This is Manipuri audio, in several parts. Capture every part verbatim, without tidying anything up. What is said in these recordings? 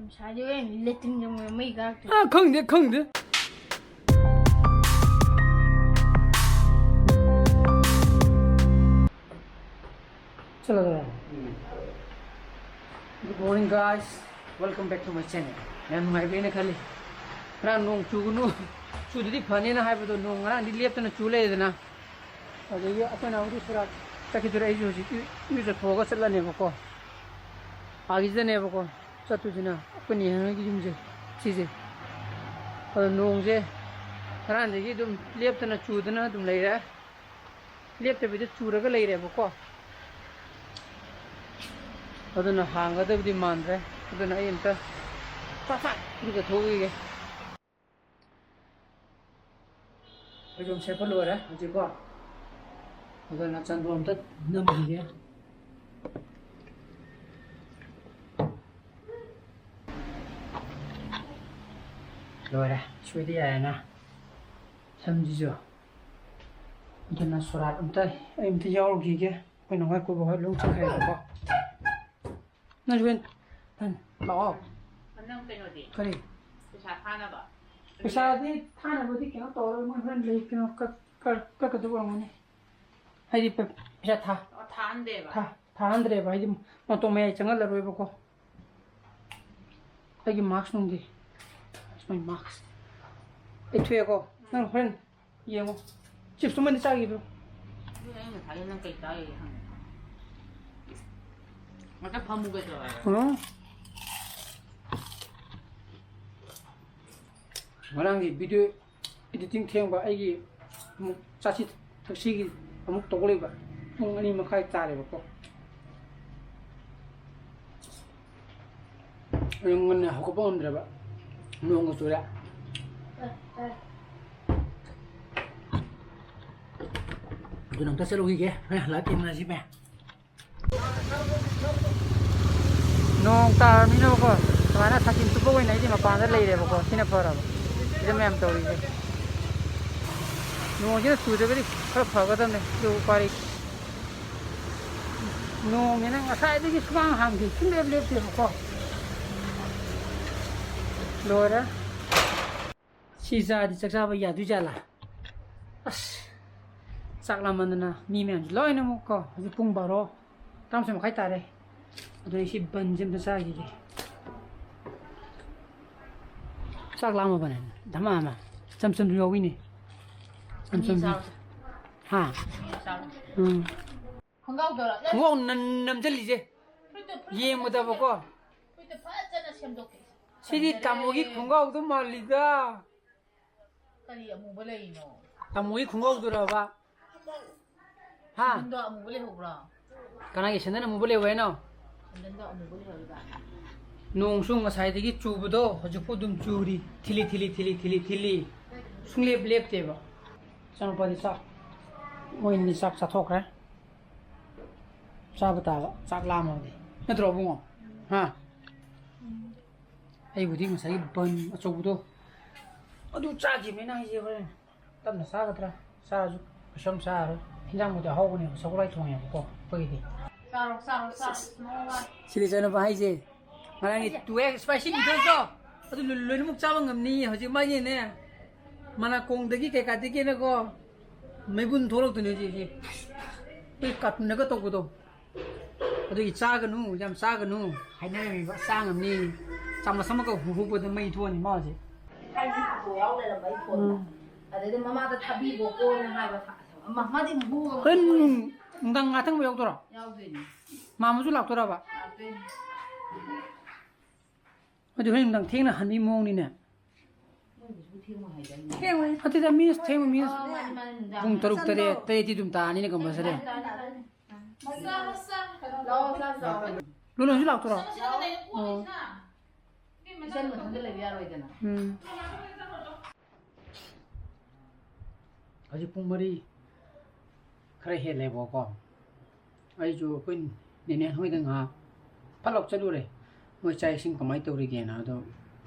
ꯉꯁꯥꯏꯗꯤ ꯍꯣꯔꯦꯟ ꯂꯦꯇ꯭ꯔꯤꯟ ꯆꯪꯕꯗ ꯃꯩ ꯀꯥꯔꯛꯇꯣꯏꯅꯤ꯫ ꯑꯥ, ꯈꯪꯗꯦ, ꯈꯪꯗꯦ꯫ ꯆꯠꯂꯒꯦ꯫ Good morning, guys. Welcome back to my channel. ꯌꯥꯝ ꯅꯨꯡꯉꯥꯏꯕ꯭ꯔꯦꯅ ꯈꯜꯂꯤ꯫ ꯉꯔꯥꯡ ꯅꯣꯡ ꯆꯨꯒꯅꯨ, ꯆꯨꯗꯗꯤ ꯐꯅꯦꯅ ꯍꯥꯏꯕꯗꯣ, ꯅꯣꯡ ꯉꯔꯥꯡꯗꯤ ꯂꯦꯞꯇꯅ ꯆꯨ ꯂꯩꯔꯦꯗꯅ꯫ ꯑꯗꯒꯤ ꯑꯩꯈꯣꯏ ꯅꯥꯎꯗꯤ ꯁꯣꯔꯥꯠ ꯆꯠꯈꯤꯗꯣꯔꯦ꯫ ꯑꯩꯁꯨ ꯍꯧꯖꯤꯛ ꯏꯔꯨ-, ꯏꯔꯨꯖꯊꯣꯛꯑꯒ ꯆꯠꯂꯅꯦꯕꯀꯣ꯫ ꯑꯥꯒꯤꯁꯤꯗꯅꯦꯕꯀꯣ ꯆꯠꯇꯣꯏꯁꯤꯅ, ꯑꯩꯈꯣꯏ ꯅꯦ ꯍꯣꯏꯒꯤ ꯌꯨꯝꯁꯦ, ꯁꯤꯁꯦ꯫ ꯑꯗꯣ ꯅꯣꯡꯁꯦ ꯉꯔꯥꯡꯗꯒꯤ ꯑꯗꯨꯝ ꯂꯦꯞꯇꯅ ꯆꯨꯗꯅ ꯑꯗꯨꯝ ꯂꯩꯔꯦ꯫ ꯂꯦꯞꯇꯕꯤꯗ ꯆꯨꯔꯒ ꯂꯩꯔꯦꯕꯀꯣ꯫ ꯑꯗꯨꯅ ꯍꯥꯡꯒꯗꯕꯗꯤ ꯃꯥꯟꯗ꯭ꯔꯦ꯫ ꯑꯗꯨꯅ ꯑꯩ ꯑꯝꯇ ꯐꯠ ꯐꯠ ꯏꯔꯨꯖꯊꯣꯛꯎꯈꯤꯒꯦ꯫ ꯐꯩꯖꯣꯝ ꯁꯦꯠꯄ ꯂꯣꯏꯔꯦ ꯍꯧꯖꯤꯛꯀꯣ꯫ ꯑꯗꯨꯅ ꯆꯟꯗꯣꯟ ꯑꯝꯇ ꯅꯝꯈꯤꯒꯦ꯫ ꯂꯣꯏꯔꯦ, ꯁꯣꯏꯗ ꯌꯥꯔꯦꯅ ꯁꯝꯁꯤꯁꯨ꯫ ꯑꯗꯨꯅ ꯁꯣꯔꯥꯠ ꯑꯝꯇ, ꯑꯩ ꯑꯝꯇ ꯌꯥꯎꯔꯨꯈꯤꯒꯦ꯫ ꯑꯩꯈꯣꯏ ꯅꯨꯡꯉꯥꯏ ꯀꯣꯏꯕ ꯍꯣꯏ ꯂꯣꯏ ꯆꯠꯈ꯭ꯔꯦꯕꯀꯣ꯫ ꯅꯪꯁꯨ ꯍꯣꯔꯦꯟ, ꯍꯣꯔꯦꯟ ꯂꯥꯛꯑꯣ꯫ ꯅꯪ ꯀꯩꯅꯣꯗꯤ? ꯀꯔꯤ? ꯄꯩꯁꯥ ꯊꯥꯅꯕ? ꯄꯩꯁꯥꯗꯤ ꯊꯥꯅꯕꯗꯤ ꯀꯩꯅꯣ ꯇꯧꯔꯣꯏ, ꯃꯣꯏ ꯍꯣꯔꯦꯟ ꯂꯩ ꯀꯩꯅꯣ ꯀꯛ-, ꯀꯛ-, ꯀꯛꯀꯗꯕ ꯑꯣꯏꯔꯝꯒꯅꯤ꯫ ꯍꯥꯏꯗꯤ ꯄ-, ꯄꯩꯁꯥ ꯊꯥ-, ꯑꯣ, ꯊꯥꯍꯟꯗꯦꯕ? ꯊꯥ-, ꯊꯥꯍꯟꯗ꯭ꯔꯦꯕ, ꯍꯥꯏꯗꯤ ꯃꯇꯣꯟ ꯃꯌꯥꯏ ꯆꯪꯍꯜꯂꯔꯣꯏꯕꯀꯣ꯫ ꯑꯩꯒꯤ ꯃꯥꯛꯁ ꯅꯨꯡꯗꯤ, ꯃꯥꯏ ꯃꯥꯛꯁ꯫ ꯑꯩ ꯊꯣꯛꯑꯦꯀꯣ, ꯅꯪ ꯍꯣꯔꯦꯟ ꯌꯦꯡꯉꯣ꯫ ꯆꯤꯞꯁꯇꯨꯃꯗꯤ ꯆꯥꯈꯤꯕ꯭ꯔꯣ? ꯑꯗꯨ ꯑꯩ ꯉꯁꯥꯏ ꯅꯪ ꯀꯩ ꯆꯥꯔꯤꯒꯦ ꯍꯪꯉꯦ꯫ ꯉꯥꯛꯇ ꯐꯝꯃꯨꯒꯦ ꯇꯧꯔꯒ꯫ ꯍꯜꯂꯣ? ꯉꯔꯥꯡꯒꯤ video editing ꯊꯦꯡꯕ ꯑꯩꯒꯤ ꯑꯃꯨꯛ ꯆꯥꯁꯤ ꯊꯛꯁꯤꯒꯤ ꯑꯃꯨꯛ ꯇꯧ ꯂꯩꯕ꯫ ꯄꯨꯡ ꯑꯅꯤ ꯃꯈꯥꯏ ꯇꯥꯔꯦꯕꯀꯣ꯫ ꯑꯩ ꯉꯟꯅ ꯍꯧꯒꯠꯄ ꯉꯝꯗ꯭ꯔꯕ꯫ ꯅꯣꯡꯒ ꯆꯨꯔꯦ꯫ ꯑꯗꯨꯅ ꯑꯝꯇ ꯆꯠꯂꯨꯈꯤꯒꯦ꯫ ꯍꯣꯔꯦꯟ ꯍꯜꯂꯛꯑ ꯊꯦꯡꯅꯁꯤ, ꯃꯌꯥꯝ꯫ ꯅꯣꯡ ꯇꯥꯔꯕꯅꯤꯅꯕꯀꯣ, ꯁꯨꯃꯥꯏꯅ ꯁꯥꯇꯤꯟ ꯇꯨꯞꯄ ꯑꯣꯏꯅ ꯑꯩꯗꯤ ꯃꯄꯥꯟꯗ ꯂꯩꯔꯦꯕꯀꯣ꯫ ꯁꯤꯅ ꯐꯔꯕ꯫ ꯁꯤꯗ ꯃꯌꯥꯝ ꯇꯧꯔꯤꯁꯦ꯫ ꯅꯣꯡꯁꯤꯅ ꯆꯨꯗ꯭ꯔꯒꯗꯤ ꯈꯔ ꯐꯒꯗꯕꯅꯦ꯫ ꯑꯗꯨ ꯎꯄꯥꯏ ꯂꯩꯇꯦ꯫ ꯅꯣꯡꯁꯤꯅ ꯉꯁꯥꯏꯗꯒꯤ ꯁꯨꯡꯍꯥꯡ ꯍꯥꯡꯗꯦ, ꯁꯨꯡꯂꯦꯞ ꯂꯦꯞꯇꯦꯕꯀꯣ꯫ ꯂꯣꯏꯔꯦ꯫ ꯁꯤ ꯆꯥꯗꯤ ꯆꯥꯛ ꯆꯥꯕ ꯌꯥꯗꯣꯏ ꯖꯥꯠꯂꯥ? ꯑꯁ, ꯆꯥꯛ ꯂꯥꯝꯃꯟꯗꯅ ꯃꯤ ꯃꯌꯥꯝꯁꯤ ꯂꯣꯏꯅꯃꯛ ꯀꯣ, ꯍꯧꯖꯤꯛ ꯄꯨꯡ ꯕꯥꯔꯣ, ꯇꯔꯥꯃꯥꯊꯣꯏ ꯃꯈꯥꯏ ꯇꯥꯔꯦ꯫ ꯑꯗꯣ ꯑꯩ ꯁꯤ ꯕꯟꯁꯦ ꯑꯝꯇ ꯆꯥꯈꯤꯒꯦ꯫ ꯆꯥꯛ ꯂꯥꯝꯃꯕꯅꯦ, ꯙꯃꯥ ꯑꯃ꯫ ꯆꯝꯆꯝꯁꯨ ꯌꯥꯎꯏꯅꯦ꯫ ꯆꯝꯆꯝꯁꯨ꯫ ꯆꯥꯔꯣ꯫ ꯍꯥ? ꯆꯥꯔꯣ꯫ ꯎꯝ꯫ ꯈꯣꯡꯒ꯭ꯔꯥꯎꯗꯣ ꯈꯣꯡꯒ꯭ꯔꯥꯎ ꯅꯟ-, ꯅꯝꯖꯜꯂꯤꯁꯦ꯫ ꯐꯨꯔꯤꯠꯇꯣ ꯐꯖꯅ ꯌꯦꯡꯕꯗꯕꯀꯣ꯫ ꯐꯨꯔꯤꯠꯇꯣ ꯐꯖꯅ ꯁꯦꯝꯗꯣꯛꯀꯦ꯫ ꯁꯤꯗꯤ ꯇꯥꯃꯣꯒꯤ ꯈꯣꯡꯒ꯭ꯔꯥꯎꯗꯣ ꯃꯥꯜꯂꯤꯗ꯫ ꯀꯔꯤ ꯑꯃꯨꯕ ꯂꯩꯔꯤꯅꯣ? ꯇꯥꯃꯣꯒꯤ ꯈꯣꯡꯒ꯭ꯔꯥꯎꯗꯨꯔꯕ? ꯍꯥ? ꯁꯦꯟꯗꯟꯗꯣ ꯑꯃꯨꯕ ꯂꯩꯍꯧꯕ꯭ꯔꯣ? ꯀꯅꯥꯒꯤ ꯁꯦꯟꯗꯟ ꯑꯃꯨꯕ ꯂꯩꯍꯧꯋꯦ ꯍꯥꯏꯅꯣ? ꯁꯦꯟꯗꯟꯗꯣ ꯑꯃꯨꯕ ꯂꯩꯍꯧꯔꯤꯕ꯫ ꯅꯣꯡꯁꯨ ꯉꯁꯥꯏꯗꯒꯤ ꯆꯨꯕꯗꯣ ꯍꯧꯖꯤꯛꯐꯥꯎ ꯑꯗꯨꯝ ꯆꯨꯔꯤ꯫ ꯊꯤꯂꯤ, ꯊꯤꯂꯤ, ꯊꯤꯂꯤ, ꯊꯤꯂꯤ, ꯊꯤꯂꯤ꯫ ꯁꯨꯡꯂꯦꯞ ꯂꯦꯞꯇꯦꯕ꯫ ꯏꯆꯥꯅꯨꯄꯥꯗꯤ ꯆꯥꯛ, ꯃꯣꯏ ꯑꯅꯤ ꯆꯥꯛ ꯆꯥꯊꯣꯛꯈ꯭ꯔꯦ꯫ ꯆꯥꯕ ꯇꯥꯕ, ꯆꯥꯛ ꯂꯥꯝꯃꯕꯗꯤ꯫ ꯅꯠꯇ꯭ꯔꯣ, ꯑꯕꯨꯡꯉꯣ? ꯍꯥ? ꯑꯩꯕꯨꯗꯤ ꯉꯁꯥꯏꯒꯤ ꯕꯟ ꯑꯆꯧꯕꯗꯣ ꯑꯗꯨ ꯆꯥꯈꯤꯕꯅꯤꯅ ꯑꯩꯁꯦ ꯍꯣꯔꯦꯟ ꯇꯞꯅ ꯆꯥꯒꯗ꯭ꯔꯥ? ꯆꯥꯔꯁꯨ ꯀꯩꯁꯨ ꯌꯥꯝ ꯆꯥꯔꯔꯣꯏ꯫ ꯍꯤꯟꯖꯥꯡꯕꯨꯗꯤ ꯑꯍꯥꯎꯕꯅꯦꯕ, ꯁꯒꯣꯜ ꯍꯋꯥꯏ ꯊꯣꯡꯉꯦꯕꯀꯣ ꯑꯩꯈꯣꯏꯒꯤꯗꯤ꯫ ꯆꯥꯔꯣ, ꯆꯥꯔꯣ, ꯆꯥꯔꯣ꯫ ꯁꯤꯗꯤ ꯏꯆꯥꯅꯨꯄꯥ ꯍꯥꯏꯁꯦ, ꯉꯔꯥꯡꯒꯤ ꯇꯨ ꯑꯦꯛꯁ ꯁ꯭ꯄꯥꯏꯁꯤ ꯅꯨꯗꯜꯁꯇꯣ ꯑꯗꯨ ꯂꯣꯏ-, ꯂꯣꯏꯅꯃꯛ ꯆꯥꯕ ꯉꯝꯅꯤ꯫ ꯍꯧꯖꯤꯛ ꯃꯥꯒꯤꯅꯦ, ꯃꯅꯥꯀꯣꯡꯗꯒꯤ ꯀꯩꯀꯥꯗꯒꯤꯅꯀꯣ, ꯃꯩꯕꯨꯟ ꯊꯣꯛꯂꯛꯇꯣꯏꯅꯦ ꯍꯧꯖꯤꯛ, ꯍꯧꯖꯤꯛ꯫ ꯑꯩꯈꯣꯏ ꯀꯥꯔꯇꯨꯟꯗꯒ ꯇꯧꯕꯗꯣ꯫ ꯑꯗꯨꯒꯤ ꯆꯥꯒꯅꯨ, ꯌꯥꯝ ꯆꯥꯒꯅꯨ ꯍꯥꯏꯅꯔꯝꯃꯤꯕ, ꯆꯥ ꯉꯝꯅꯤ꯫ ꯆꯥꯃꯁ ꯑꯃꯒ ꯍꯨ-, ꯍꯨꯕꯗ ꯃꯩ ꯊꯣꯛꯑꯅꯤ ꯃꯥ ꯍꯧꯖꯤꯛ꯫ ꯊꯥꯏꯅ ꯐꯣꯇꯣ ꯌꯥꯎ ꯂꯩꯔꯝꯕ ꯑꯩ ꯐꯣꯟꯗ꯫ ꯎꯝ꯫ ꯑꯗꯩꯗ ꯃꯃꯥꯗ ꯊꯥꯕꯤꯒꯣꯀꯣꯅ ꯍꯥꯏꯕ꯫ ꯃꯥ-, ꯃꯥꯗꯤ ꯑꯃꯨꯛ ꯍꯨ-, ꯍꯣꯔꯦꯟ ꯅꯨꯡꯗꯥꯡ ꯉꯥ ꯊꯪꯕ ꯌꯥꯎꯗꯣꯏꯔꯣ? ꯌꯥꯎꯗꯣꯏꯅꯤ꯫ ꯃꯥꯃꯁꯨ ꯂꯥꯛꯇꯣꯏꯔꯕ? ꯂꯥꯛꯇꯣꯏꯅꯤ꯫ ꯑꯗꯨ ꯍꯣꯔꯦꯟ ꯅꯨꯡꯗꯥꯡ ꯊꯦꯡꯅ ꯍꯟꯕꯒꯤ ꯃꯑꯣꯡꯅꯤꯅꯦ꯫ ꯃꯣꯏꯕꯨꯁꯨ ꯊꯦꯡꯉꯣꯏ ꯍꯥꯏꯗꯥꯏꯅꯦ? ꯊꯦꯡꯉꯣꯏ꯫ ꯑꯗꯨꯗ ꯃꯤꯁ ꯊꯦꯡꯉꯣꯏ, ꯃꯤꯁ꯫ ꯑꯣ, ꯃꯥꯅꯤ, ꯃꯥꯅꯤ, ꯅꯨꯡꯗꯥꯡ꯫ ꯄꯨꯡ ꯇꯔꯨꯛ, ꯇꯔꯦꯠ, ꯇꯔꯦꯠꯇꯤ ꯑꯗꯨꯝ ꯇꯥꯅꯤꯅꯦ ꯀꯝꯄꯜꯁꯔꯤ꯫ ꯇꯥꯅꯤ, ꯇꯥꯅꯤ, ꯇꯥꯅꯤ꯫ ꯂꯥꯛꯑꯣ, ꯆꯥꯛ ꯆꯥꯎ꯫ ꯂꯣꯏ ꯂꯣꯏꯁꯨ ꯂꯥꯛꯇꯣꯏꯔꯣ? ꯑꯣ꯫ ꯏꯆꯟ ꯃꯊꯟꯇ ꯂꯩꯕ ꯌꯥꯔꯣꯏꯗꯅ꯫ ꯎꯝ꯫ ꯍꯧꯖꯤꯛ ꯄꯨꯡ ꯃꯔꯤ ꯈꯔ ꯍꯦꯜꯂꯦꯕꯀꯣ꯫ ꯑꯩꯁꯨ ꯑꯩꯈꯣꯏ ꯅꯦꯅꯦ ꯍꯣꯏꯗ ꯉꯥꯏꯍꯥꯛ ꯐꯠ ꯂꯥꯎ ꯆꯠꯂꯨꯔꯦ꯫ ꯃꯣꯏ ꯆꯥꯛ ꯏꯁꯤꯡ ꯀꯃꯥꯏꯅ ꯇꯧꯔꯤꯒꯦꯅ꯫ ꯑꯗꯣ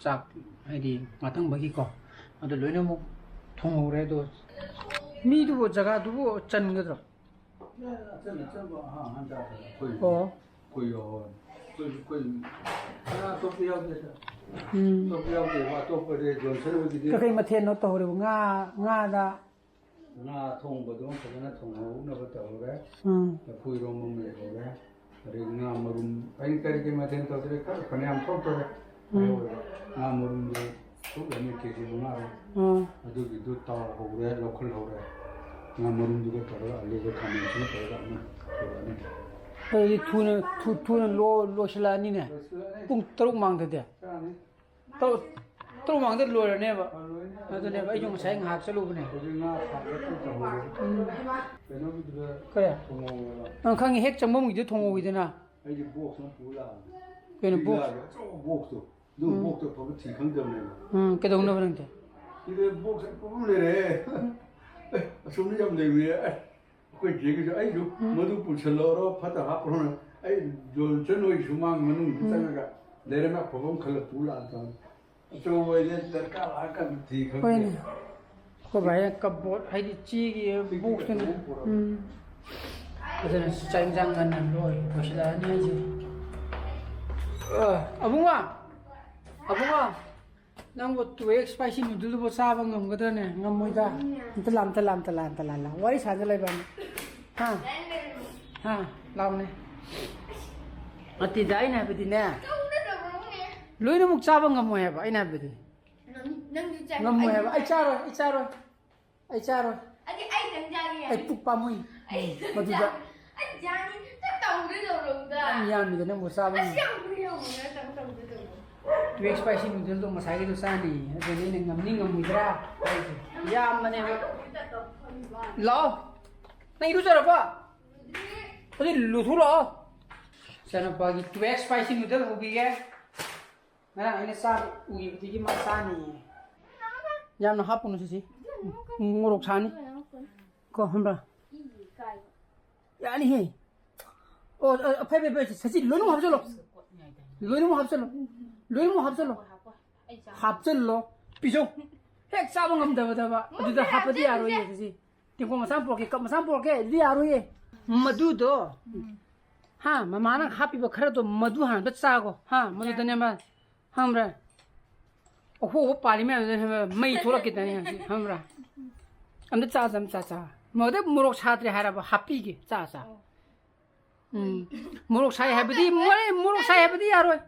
ꯆꯥꯛ ꯍꯥꯏꯗꯤ ꯉꯥ ꯊꯪꯕꯒꯤꯀꯣ, ꯑꯗꯣ ꯂꯣꯏꯅꯃꯛ ꯊꯣꯡꯍꯧꯔꯦ꯫ ꯑꯗꯣ ꯃꯤꯗꯨꯕꯨ, ꯖꯒꯥꯗꯨꯕꯨ ꯆꯟꯒꯗ꯭ꯔꯣ? ꯑꯆꯟ ꯑꯆꯟꯕ ꯑꯍꯥꯡ ꯑꯍꯥꯡ ꯆꯥꯕꯗ ꯑꯩꯈꯣꯏ ꯑꯣ꯫ ꯑꯩꯈꯣꯏ ꯌꯥꯎꯍꯧꯔꯦ꯫ ꯑꯩꯈꯣꯏ, ꯑꯩꯈꯣꯏ ꯀꯅꯥ ꯑꯇꯣꯞꯄ ꯌꯥꯎꯗꯦꯗ꯫ ꯎꯝ꯫ ꯑꯇꯣꯞꯄ ꯌꯥꯎꯗꯦꯕ, ꯑꯇꯣꯞꯄꯗꯤ ꯖꯣꯟꯁꯟ ꯍꯣꯏꯒꯤꯗꯤ꯫ ꯀꯩꯀꯩ ꯃꯊꯦꯜꯅꯣ ꯇꯧꯍꯧꯔꯤꯕ? ꯉꯥ, ꯉꯥꯗ? ꯉꯥ ꯊꯣꯡꯕꯗꯣ ꯐꯖꯅ ꯊꯣꯡꯍꯧꯅꯕ ꯇꯧꯍꯧꯔꯦ꯫ ꯎꯝ꯫ ꯂꯐꯨ ꯏꯔꯣꯝꯕ ꯑꯃ ꯂꯩꯍꯧꯔꯦ꯫ ꯑꯗꯩ ꯉꯥ ꯃꯔꯨꯝ, ꯑꯩ ꯀꯔꯤ ꯀꯔꯤ ꯃꯊꯦꯜ ꯇꯧꯗ꯭ꯔꯦ? ꯈꯔ ꯐꯅꯌꯥꯝ ꯊꯣꯛꯇꯣꯔꯦ꯫ ꯎꯝ꯫ ꯂꯩꯍꯧꯔꯦꯕ꯫ ꯉꯥ ꯃꯔꯨꯝꯗꯣ ꯊꯣꯛꯂꯅꯤ ꯀꯦ ꯖꯤ ꯃꯉꯥꯔꯣ꯫ ꯎꯝ꯫ ꯑꯗꯨꯒꯤꯗꯨ ꯇꯥꯎꯍꯧꯔꯦ, ꯂꯧꯈꯠꯍꯧꯔꯦ꯫ ꯉꯥ ꯃꯔꯨꯝꯗꯨꯒ ꯇꯧꯔꯒ ꯑꯂꯨꯒ ꯈꯥꯃꯦꯟꯁꯤꯒ ꯇꯧꯔꯒ ꯑꯃ ꯇꯧꯔꯛꯑꯅꯤ꯫ ꯑꯗꯨꯗꯤ ꯊꯨꯅ, ꯊꯨ-, ꯊꯨꯅ ꯂꯣ-, ꯂꯣꯏꯁꯤꯜꯂꯛꯑꯅꯤꯅꯦ꯫ ꯂꯣꯏꯁꯤꯜꯂꯛꯑꯅꯤ꯫ ꯄꯨꯡ ꯇꯔꯨꯛ ꯃꯥꯡꯗꯗꯤ꯫ ꯆꯥꯅꯤ꯫ ꯇꯔꯨꯛ, ꯇꯔꯨꯛ ꯃꯃꯥꯡꯗ ꯂꯣꯏꯔꯅꯦꯕ꯫ ꯑꯗꯨꯅꯦꯕ, ꯑꯩꯁꯨ ꯉꯁꯥꯏ ꯉꯥꯏꯍꯥꯛ ꯆꯠꯂꯨꯕꯅꯦ꯫ ꯍꯧꯖꯤꯛ ꯉꯥ ꯊꯥꯡꯒꯠꯀꯦ ꯇꯧꯍꯧꯔꯤ꯫ ꯎꯝ꯫ ꯀꯩꯅꯣꯒꯤꯗꯨꯗ ꯀꯔꯤ? ꯊꯣꯡꯍꯧꯋꯦꯕ꯫ ꯑꯪ, ꯈꯪꯉꯤ, ꯍꯦꯛ ꯆꯪꯐꯝꯒꯤꯗꯨ ꯊꯣꯡꯍꯧꯋꯤꯗꯅ꯫ ꯑꯩꯗꯤ ꯕꯣꯛꯁ ꯑꯃ ꯄꯨ ꯂꯥꯛꯑꯕꯅꯦ꯫ ꯀꯩꯅꯣ ꯕꯣꯛꯁ? ꯄꯤꯛꯂꯥꯒꯤ ꯑꯆꯧꯕ ꯕꯣꯛꯁꯇꯣ꯫ ꯑꯗꯨ ꯎꯝ꯫ ꯕꯣꯛꯁꯇꯣ ꯑꯐꯕ ꯊꯤ ꯈꯪꯗꯕꯅꯦꯕ꯫ ꯎꯝ, ꯀꯩꯗꯧꯅꯕ ꯅꯪꯗꯤ? ꯁꯤꯗ ꯕꯣꯛꯁ ꯑꯐꯕ ꯑꯃ ꯂꯩꯔꯦ꯫ ꯑꯦ, ꯑꯁꯣꯝꯗ ꯌꯥꯝ ꯂꯩꯕꯅꯦ꯫ ꯑꯦ, ꯑꯩꯈꯣꯏ ꯆꯦꯒꯤꯁꯨ ꯑꯩꯁꯨ ꯎꯝ꯫ ꯃꯗꯨ ꯄꯨꯁꯜꯂꯛꯑꯣꯔꯣ, ꯐꯠꯇ ꯍꯥꯞꯄ꯭ꯔꯣꯅ ꯑꯩ ꯖꯣꯟꯁꯟ ꯍꯣꯏ ꯁꯨꯃꯥꯡ ꯃꯅꯨꯡꯗ ꯎꯝ꯫ ꯆꯪꯉꯒ ꯂꯩꯔꯝꯃꯦ, ꯑꯐꯕ ꯑꯃ ꯈꯜꯂ ꯄꯨ ꯂꯥꯛꯑ ꯇꯧꯔꯦ꯫ ꯑꯆꯧꯕ ꯍꯥꯏꯁꯦ ꯗꯔꯀꯥꯔ ꯂꯥꯛꯑꯀꯥꯟꯗ ꯊꯤ ꯈꯪꯗꯦ꯫ ꯍꯣꯏꯅꯦ꯫ ꯑꯩꯈꯣꯏ ꯕꯥꯏꯅ ꯀꯞꯕꯣꯔꯗ ꯍꯥꯏꯗꯤ ꯆꯦꯒꯤ ꯁꯤꯒꯤ ꯕꯣꯛꯁꯇꯨꯅ꯫ ꯀꯩꯅꯣ ꯄꯨꯔꯛꯑꯣ꯫ ꯎꯝ꯫ ꯑꯗꯨꯅ ꯆꯥꯛ ꯏꯟꯖꯥꯡ ꯉꯟꯅ ꯂꯣꯏ-, ꯂꯣꯏꯁꯤꯜꯂꯛꯑꯅꯤ ꯑꯩꯁꯦ꯫ ꯑ, ꯑꯕꯨꯡꯉꯣ! ꯑꯕꯨꯡꯉꯣ! ꯅꯪꯕꯨ two X spicy noodleꯗꯨꯕꯨ ꯆꯥꯕ ꯉꯝꯒꯗ꯭ꯔꯅꯦ? ꯉꯝꯃꯣꯏꯗ꯫ ꯑꯝꯇ ꯂꯥ, ꯑꯝꯇ ꯂꯥ, ꯑꯝꯇ ꯂꯥ, ꯑꯝꯇ ꯂꯥ, ꯂꯥ꯫ ꯋꯥꯔꯤ ꯁꯥꯟꯅ ꯂꯩꯕ꯫ ꯍꯥ? ꯍꯥ? ꯂꯥꯎꯅꯦ꯫ ꯅꯠꯇꯦꯗ, ꯑꯩꯅ ꯍꯥꯏꯕꯗꯤꯅꯦ꯫ ꯂꯣꯏꯅꯃꯛ ꯆꯥꯕ ꯉꯝꯃꯣꯏ ꯍꯥꯏꯕ, ꯑꯩꯅ ꯍꯥꯏꯕꯗꯤ꯫ ꯅꯪ-, ꯅꯪꯁꯨ ꯆꯥꯏ꯫ ꯉꯝꯃꯣꯏ ꯍꯥꯏꯕ꯫ ꯑꯩ ꯆꯥꯔꯣꯏ, ꯑꯩ ꯆꯥꯔꯣꯏ꯫ ꯑꯩ ꯆꯥꯔꯣꯏ꯫ ꯑꯗꯨꯗꯤ ꯑꯩ ꯈꯤꯇꯪ ꯆꯥꯒꯦ꯫ ꯑꯩ ꯄꯨꯛ ꯄꯥꯝꯃꯨꯏ꯫ ꯑꯩ ꯃꯗꯨꯗ꯫ ꯆꯥ-, ꯑꯩ ꯆꯥꯅꯤ꯫ ꯅꯪ ꯇꯧꯗꯣꯏ ꯇꯧꯔꯣꯏꯗ꯫ ꯌꯥꯝ ꯌꯥꯝꯃꯤꯗ ꯅꯪꯕꯨ ꯆꯥꯕ ꯑꯁ, ꯉꯝꯃꯣꯏ꯫ ꯌꯥꯝ ꯀꯨꯏ ꯌꯥꯝꯃꯤ, ꯅꯪ ꯇꯧ-, ꯇꯧꯗꯣꯏ ꯇꯧꯔꯣꯏ꯫ Two X spicy noodleꯗꯣ ꯉꯁꯥꯏꯒꯤꯗꯣ ꯆꯥꯅꯤꯌꯦ꯫ ꯑꯗꯨꯗꯤ ꯑꯩꯅ ꯉꯝꯅꯤ ꯉꯝꯃꯣꯏꯗ꯭ꯔꯥ ꯍꯥꯏꯁꯦ꯫ ꯌꯥꯝꯕꯅꯦꯕ꯫ ꯂꯥꯛꯑꯣ꯫ ꯅꯪ ꯏꯔꯨꯖꯔꯕꯣ? ꯑꯗꯨꯗꯤ ꯂꯨꯊꯣꯛꯂꯛꯑꯣ꯫ ꯏꯆꯥꯅꯨꯄꯥꯒꯤ two X spicy noodle ꯍꯧꯕꯤꯒꯦ꯫ ꯉꯔꯥꯡ ꯑꯩꯅ ꯆꯥꯕ ꯎꯈꯤꯕꯗꯒꯤ ꯃꯥ ꯆꯥꯅꯤꯌꯦ꯫ ꯌꯥꯝꯅ ꯍꯥꯞꯄꯨꯅꯨ ꯁꯤꯁꯤ꯫ ꯃꯣꯔꯣꯛ ꯁꯥꯅꯤ꯫ ꯀꯣ, ꯈꯪꯕ꯭ꯔꯥ? ꯌꯥꯅꯤꯍꯦ꯫ ꯑꯣ, ꯑ, ꯐꯩ, ꯐꯩ, ꯐꯩ, ꯁꯆꯤ, ꯂꯣꯏꯅꯃꯛ ꯍꯥꯞꯆꯜꯂꯣ꯫ ꯂꯣꯏꯅꯃꯛ ꯍꯥꯞꯆꯜꯂꯣ꯫ ꯂꯣꯏꯅꯃꯛ ꯍꯥꯞꯆꯜꯂꯣ꯫ ꯍꯥꯞꯆꯜꯂꯣ꯫ ꯄꯤꯖꯧ꯫ ꯍꯦꯛ ꯆꯥꯕ ꯉꯝꯗꯕꯗꯕ꯫ ꯑꯗꯨꯗ ꯍꯥꯞꯄꯗꯤ ꯌꯥꯔꯣꯏꯌꯦ, ꯁꯆꯤ꯫ ꯇꯦꯡꯀꯣꯠ ꯃꯆꯥ ꯑꯃ ꯄꯨꯔꯛꯀꯦ, ꯀꯞ ꯃꯆꯥ ꯑꯃ ꯄꯨꯔꯛꯀꯦ, ꯑꯗꯨꯗꯤ ꯌꯥꯔꯣꯏꯌꯦ꯫ ꯃꯗꯨꯗꯣ꯫ ꯎꯝ꯫ ꯍꯥ, ꯃꯃꯥꯅ ꯍꯥꯞꯄꯤꯕ ꯈꯔꯗꯣ ꯃꯗꯨ ꯍꯥꯟꯅ ꯑꯝꯇ ꯆꯥꯒꯣ꯫ ꯍꯥ, ꯃꯗꯨꯗꯅꯦ ꯃꯥ꯫ ꯈꯪꯕ꯭ꯔꯥ? ꯑꯍꯣꯕ ꯄꯥꯜꯂꯤ ꯃꯌꯥꯝꯁꯦ ꯈꯪꯕ꯭ꯔꯥ? ꯃꯩ ꯊꯣꯛꯂꯛꯈꯤꯗꯅꯤ ꯍꯧꯖꯤꯛ, ꯈꯪꯕ꯭ꯔꯥ? ꯑꯝꯇ ꯆꯥꯁꯦ, ꯑꯝꯇ ꯆꯥ, ꯆꯥ꯫ ꯃꯣꯔꯣꯛ ꯃꯣꯔꯣꯛ ꯁꯥꯗ꯭ꯔꯦ ꯍꯥꯏꯔꯕ? ꯍꯥꯞꯄꯤꯒꯦ, ꯆꯥ, ꯆꯥ꯫ ꯎꯝ꯫ ꯃꯣꯔꯣꯛ ꯁꯥꯏ ꯍꯥꯏꯕꯗꯤ, ꯃꯣꯔꯦ-, ꯃꯣꯔꯣꯛ ꯁꯥꯏ ꯍꯥꯏꯕꯗꯤ ꯌꯥꯔꯣꯏ꯫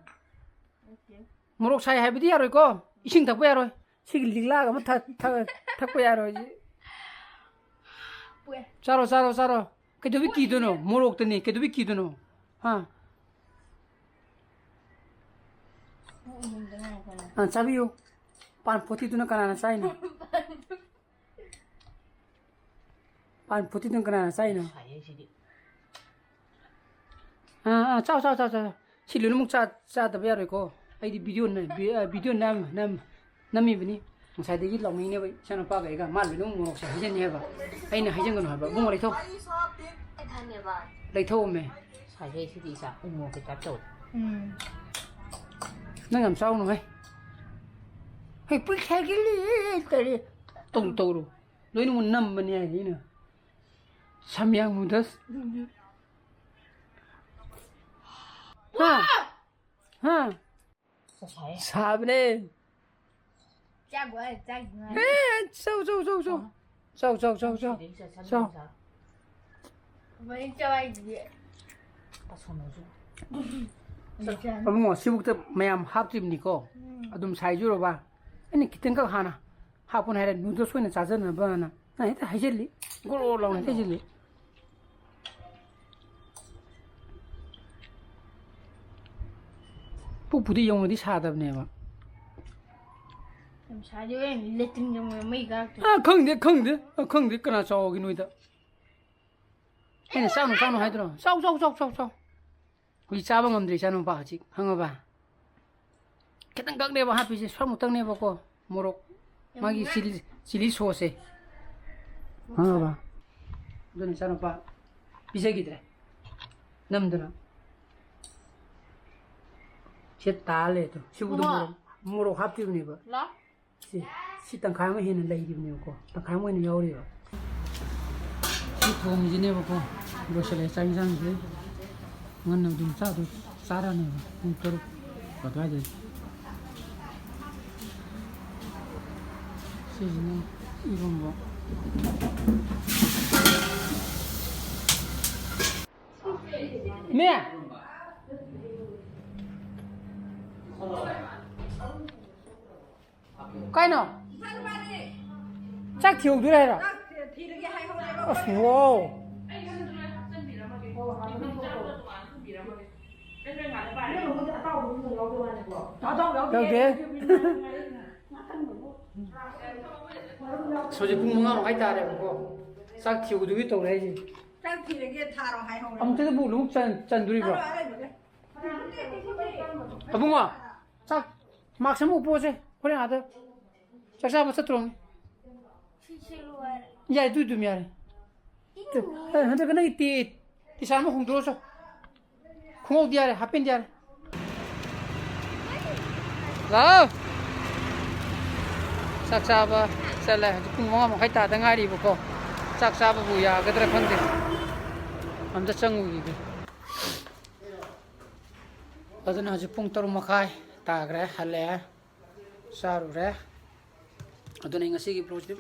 ꯃꯣꯔꯣꯛ ꯁꯥꯏ ꯍꯥꯏꯕꯗꯤ ꯌꯥꯔꯣꯏꯀꯣ꯫ ꯏꯁꯤꯡ ꯊꯛꯄ ꯌꯥꯔꯣꯏ꯫ ꯁꯤꯒꯤ ꯂꯤꯛꯂꯥꯒ ꯑꯃ ꯊꯛ-, ꯊꯛ-, ꯊꯛꯄ ꯌꯥꯔꯣꯏ ꯍꯧꯖꯤꯛ꯫ ꯆꯥꯔꯣ, ꯆꯥꯔꯣ, ꯆꯥꯔꯣ꯫ ꯀꯩꯗꯧꯕꯩ ꯀꯤꯗꯣꯏꯅꯣ? ꯃꯣꯔꯣꯛꯇꯅꯤ꯫ ꯀꯩꯗꯧꯕꯩ ꯀꯤꯗꯣꯏꯅꯣ? ꯍꯥ? ꯑꯥ, ꯆꯥꯕꯤꯌꯨ꯫ ꯄꯥꯟ ꯐꯣꯔꯇꯤꯗꯨꯅ ꯀꯅꯥꯅ ꯆꯥꯏꯅꯣ? ꯄꯥꯟ ꯐꯣꯔꯇꯤꯗꯨꯅ ꯀꯅꯥꯅ ꯆꯥꯏꯅꯣ? ꯁꯥꯏꯍꯦ ꯁꯤꯗꯤ꯫ ꯑꯥ, ꯑꯥ, ꯆꯥꯎ, ꯆꯥꯎ, ꯆꯥꯎ, ꯆꯥꯎ꯫ ꯁꯤ ꯂꯣꯏꯅꯃꯛ ꯆꯥ-, ꯆꯥꯗꯕ ꯌꯥꯔꯣꯏꯀꯣ꯫ ꯑꯩꯗꯤ ꯚꯤꯗꯤꯑꯣ ꯅ-, ꯚꯤ-, ꯑ, ꯚꯤꯗꯤꯑꯣ ꯅꯝ-, ꯅꯝ-, ꯅꯝꯃꯤꯕꯅꯤ꯫ ꯉꯁꯥꯏꯗꯒꯤ ꯂꯥꯎꯅꯩꯅꯦꯕ ꯏꯆꯥꯅꯨꯄꯥꯒ ꯑꯩꯒ꯫ ꯃꯥ ꯂꯣꯏꯅꯃꯛ ꯃꯣꯔꯣꯛꯁꯦ ꯍꯩꯖꯟꯅꯤ ꯍꯥꯏꯕ꯫ ꯑꯩꯅ ꯍꯩꯖꯟꯒꯅꯨ ꯍꯥꯏꯕ꯫ ꯏꯕꯨꯡꯉꯣ, ꯂꯩꯊꯧ꯫ ꯂꯩꯊꯧꯑꯣꯃꯦ꯫ ꯁꯥꯏꯍꯦ ꯁꯤꯗꯤ ꯏꯆꯥ꯫ ꯎ ꯃꯣꯔꯣꯛꯀꯤ ꯇꯥꯏꯞ ꯇꯧꯋꯦ꯫ ꯎꯝ꯫ ꯅꯪ ꯌꯥꯝ ꯆꯥꯎꯅꯨ ꯍꯦ꯫ ꯍꯦ, ꯄꯨꯛ ꯁꯥꯒꯠꯂꯦ ꯇꯧꯔꯦ꯫ ꯇꯧ, ꯇꯧꯔꯨ꯫ ꯂꯣꯏꯅꯃꯛ ꯅꯝꯕꯅꯦ ꯍꯥꯏꯁꯦ ꯑꯩꯅ꯫ ꯁꯝꯌꯥꯡ ꯅꯨꯗꯜꯁ꯫ ꯍꯥ? ꯍꯥ? ꯁꯥꯏ꯫ ꯁꯥꯕꯅꯦ꯫ ꯆꯥꯛ ꯋꯥ-, ꯆꯥꯛ ꯉꯥꯏ꯫ ꯑꯦ, ꯆꯧ, ꯆꯧ, ꯆꯧ, ꯆꯧ꯫ ꯆꯧ, ꯆꯧ, ꯆꯧ, ꯆꯧ꯫ ꯁꯤꯗꯩ ꯆꯠ-, ꯆꯠ-, ꯆꯧ꯫ ꯆꯠ-, ꯆꯠ꯫ ꯃꯩ ꯆꯥꯏꯁꯤꯗꯤ꯫ ꯑꯁꯣꯝꯗꯁꯨ꯫ ꯆꯥꯛ ꯆꯥꯅꯤ꯫ ꯑꯕꯨꯡꯉꯣ, ꯁꯤꯕꯨꯛꯇ ꯃꯌꯥꯝ ꯍꯥꯞꯇ꯭ꯔꯤꯕꯅꯤꯀꯣ꯫ ꯎꯝ꯫ ꯑꯗꯨꯝ ꯁꯥꯏꯖꯨꯔꯕ꯫ ꯑꯩꯅ ꯈꯤꯇꯪꯈꯛ ꯍꯥꯟꯅ ꯍꯥꯞꯄꯣꯅ ꯍꯥꯏꯔꯦ, ꯅꯨꯗꯜꯁ ꯑꯣꯏꯅ ꯆꯥꯖꯅꯕꯅ꯫ ꯅꯪ ꯍꯦꯛꯇ ꯍꯩꯖꯤꯜꯂꯤ꯫ ꯒꯣꯔꯣ ꯂꯥꯎꯅ ꯍꯩꯖꯤꯜꯂꯤ꯫ ꯄꯨꯛꯄꯨꯗꯤ ꯌꯧꯅꯗꯤ ꯁꯥꯗꯕꯅꯦꯕ꯫ ꯌꯥꯝ ꯁꯥꯗꯦ, ꯍꯣꯔꯦꯟ ꯂꯦꯇ꯭ꯔꯤꯟ ꯆꯪꯕꯗ ꯃꯩ ꯀꯥꯔꯛꯇꯣꯏꯅꯦ꯫ ꯑꯥ, ꯈꯪꯗꯦ, ꯈꯪꯗꯦ꯫ ꯑꯥ, ꯈꯪꯗꯦ, ꯀꯅꯥ ꯆꯥꯎꯒꯦ ꯅꯣꯏꯗ? ꯑꯩꯅ ꯆꯥꯎꯅꯨ, ꯆꯥꯎꯅꯨ ꯍꯥꯏꯗ꯭ꯔꯣ? ꯆꯥꯎ, ꯆꯥꯎ, ꯆꯥꯎ, ꯆꯥꯎ, ꯆꯥꯎ꯫ ꯍꯧꯖꯤꯛ ꯆꯥꯕ ꯉꯝꯗ꯭ꯔꯦ ꯏꯆꯥꯅꯨꯄꯥ ꯍꯧꯖꯤꯛ, ꯈꯪꯉꯕ? ꯈꯤꯇꯪꯈꯛꯅꯦꯕ ꯍꯥꯞꯄꯤꯁꯦ, ꯁ꯭ꯋꯥꯏꯃꯨꯛꯇꯪꯅꯦꯕꯀꯣ꯫ ꯃꯣꯔꯣꯛ, ꯃꯥꯒꯤ ꯆꯤꯂꯤ, ꯆꯤꯂꯤ ꯁꯣꯁꯁꯦ꯫ ꯈꯪꯉꯕ? ꯑꯗꯨꯅ ꯏꯆꯥꯅꯨꯄꯥ ꯄꯤꯖꯈꯤꯗ꯭ꯔꯦ꯫ ꯅꯝꯗꯅ꯫ ꯁꯤ ꯇꯥ ꯂꯩꯔꯦ ꯇꯨ꯫ ꯁꯤꯕꯨꯗ ꯃꯣꯔꯣꯛ, ꯃꯣꯔꯣꯛ ꯍꯥꯞꯇ꯭ꯔꯤꯕꯅꯦꯕ꯫ ꯁꯤ, ꯁꯤ ꯇꯪꯈꯥꯏ ꯑꯃ ꯍꯦꯟꯅ ꯂꯩꯔꯤꯕꯅꯦꯕꯀꯣ꯫ ꯇꯪꯈꯥꯏ ꯑꯃ ꯑꯣꯏꯅ ꯌꯥꯎꯔꯤꯕ꯫ ꯁꯤ ꯊꯣꯡꯉꯤꯁꯤꯅꯦꯕꯀꯣ꯫ ꯂꯣꯏꯁꯤꯜꯂꯦ ꯆꯥꯛ ꯏꯟꯁꯥꯡꯁꯦ꯫ ꯉꯟꯅ ꯑꯗꯨꯝ ꯆꯥꯗꯣꯏ-, ꯆꯥꯔꯅꯦꯕ꯫ ꯄꯨꯡ ꯇꯔꯨꯛ ꯑꯗꯨꯋꯥꯏꯗ꯫ ꯁꯤꯁꯤꯅ ꯏꯔꯣꯝꯕ꯫ ꯃꯦ! ꯀꯥꯏꯅꯣ? ꯆꯥꯛ ꯊꯤꯍꯧꯗꯣꯏꯔꯥ ꯍꯥꯏꯔꯣ? ꯑꯁ, ꯋꯥꯎ꯫ ꯌꯥꯎꯗꯦ꯫ ꯍꯧꯖꯤꯛ ꯄꯨꯡ ꯃꯉꯥ ꯃꯈꯥꯏ ꯇꯥꯔꯦꯕꯀꯣ꯫ ꯆꯥꯛ ꯊꯤꯍꯧꯗꯣꯏꯒꯤ ꯇꯧꯔꯦ ꯑꯩꯁꯦ꯫ ꯆꯥꯛ ꯊꯤꯔꯒꯦ ꯊꯥꯔꯣ ꯍꯥꯏꯍꯧꯔꯦ꯫ ꯑꯃꯨꯛꯇꯗꯕꯨ ꯑꯃꯨꯛ ꯆꯟ-, ꯆꯟꯗꯣꯔꯤꯕ꯭ꯔꯣ? ꯊꯥꯔꯣ ꯑꯔꯩꯕꯗ꯫ ꯑꯕꯨꯡꯉꯣ, ꯆꯥꯛ ꯃꯥꯛꯁ ꯑꯃ ꯎꯞꯄꯣꯁꯦ꯫ ꯍꯣꯔꯦꯟ ꯑꯥꯗ ꯆꯥꯛ ꯆꯥꯕ ꯆꯠꯇ꯭ꯔꯣꯝꯅꯤ꯫ ꯁꯤ ꯁꯦꯠꯂꯨ ꯍꯥꯏꯔꯦ꯫ ꯌꯥꯏ, ꯑꯗꯨ ꯑꯗꯨꯝ ꯌꯥꯔꯦ꯫ ꯏꯪꯉꯦ꯫ ꯑꯦ, ꯍꯟꯗꯛꯀ ꯅꯪꯒꯤ ꯇꯤ-, ꯇꯤ-ꯁꯥꯔꯠ ꯑꯃ ꯍꯣꯡꯗꯣꯛꯑꯣ ꯆꯣ꯫ ꯈꯣꯡꯎꯞꯇꯤ ꯌꯥꯔꯦ, ꯍꯥꯞꯄꯦꯟꯗꯤ ꯌꯥꯔꯦ꯫ ꯂꯥꯛꯑꯣ꯫ ꯆꯥꯛ ꯆꯥꯕ ꯆꯠꯂꯦ꯫ ꯍꯧꯖꯤꯛ ꯄꯨꯡ ꯃꯉꯥ ꯃꯈꯥꯏ ꯇꯥꯗ ꯉꯥꯏꯔꯤꯕꯀꯣ꯫ ꯆꯥꯛ ꯆꯥꯕꯕꯨ ꯌꯥꯒꯗ꯭ꯔꯥ ꯈꯪꯗꯦ꯫ ꯑꯝꯇ ꯆꯪꯉꯨꯈꯤꯒꯦ꯫ ꯑꯗꯨꯅ ꯍꯧꯖꯤꯛ ꯄꯨꯡ ꯇꯔꯨꯛ ꯃꯈꯥꯏ ꯇꯥꯈ꯭ꯔꯦ, ꯍꯜꯂꯛꯑꯦ꯫ ꯆꯥꯔꯨꯔꯦ꯫ ꯑꯗꯨꯅ ꯑꯩ ꯉꯁꯤꯒꯤ vlogꯁꯤꯗꯤ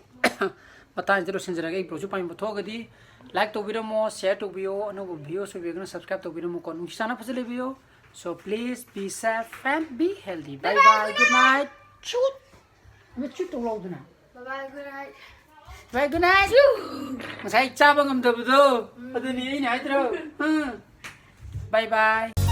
ꯃꯇꯥꯡꯁꯤꯗ ꯂꯣꯏꯁꯤꯟꯖꯔꯒꯦ꯫ ꯑꯩ vlogꯁꯤ ꯄꯥꯝꯕꯤꯕ ꯊꯣꯛꯑꯒꯗꯤ like ꯇꯧꯕꯤꯔꯝꯃꯣ, share ꯇꯧꯕꯤꯌꯣ, ꯑꯅꯧꯕ videoꯁꯨ ꯑꯣꯏꯕꯤꯔꯒꯅ subscribe ꯇꯧꯕꯤꯔꯝꯃꯨꯀꯣ꯫ ꯅꯨꯡꯁꯤ ꯆꯥꯟꯅ ꯐꯖ ꯂꯩꯕꯤꯌꯣ꯫ So please be safe and be healthy. Bye bye, good night. Shoot! ꯑꯃ ꯆꯨꯠ ꯇꯧ ꯂꯥꯎꯗꯅ꯫ Bye bye, good night. Bye, good night. ꯉꯁꯥꯏ ꯆꯥꯕ ꯉꯝꯗꯕꯗꯣ, ꯑꯗꯨꯅꯤ ꯑꯩꯅ ꯍꯥꯏꯗ꯭ꯔꯣ? ꯎꯝ꯫ Bye bye.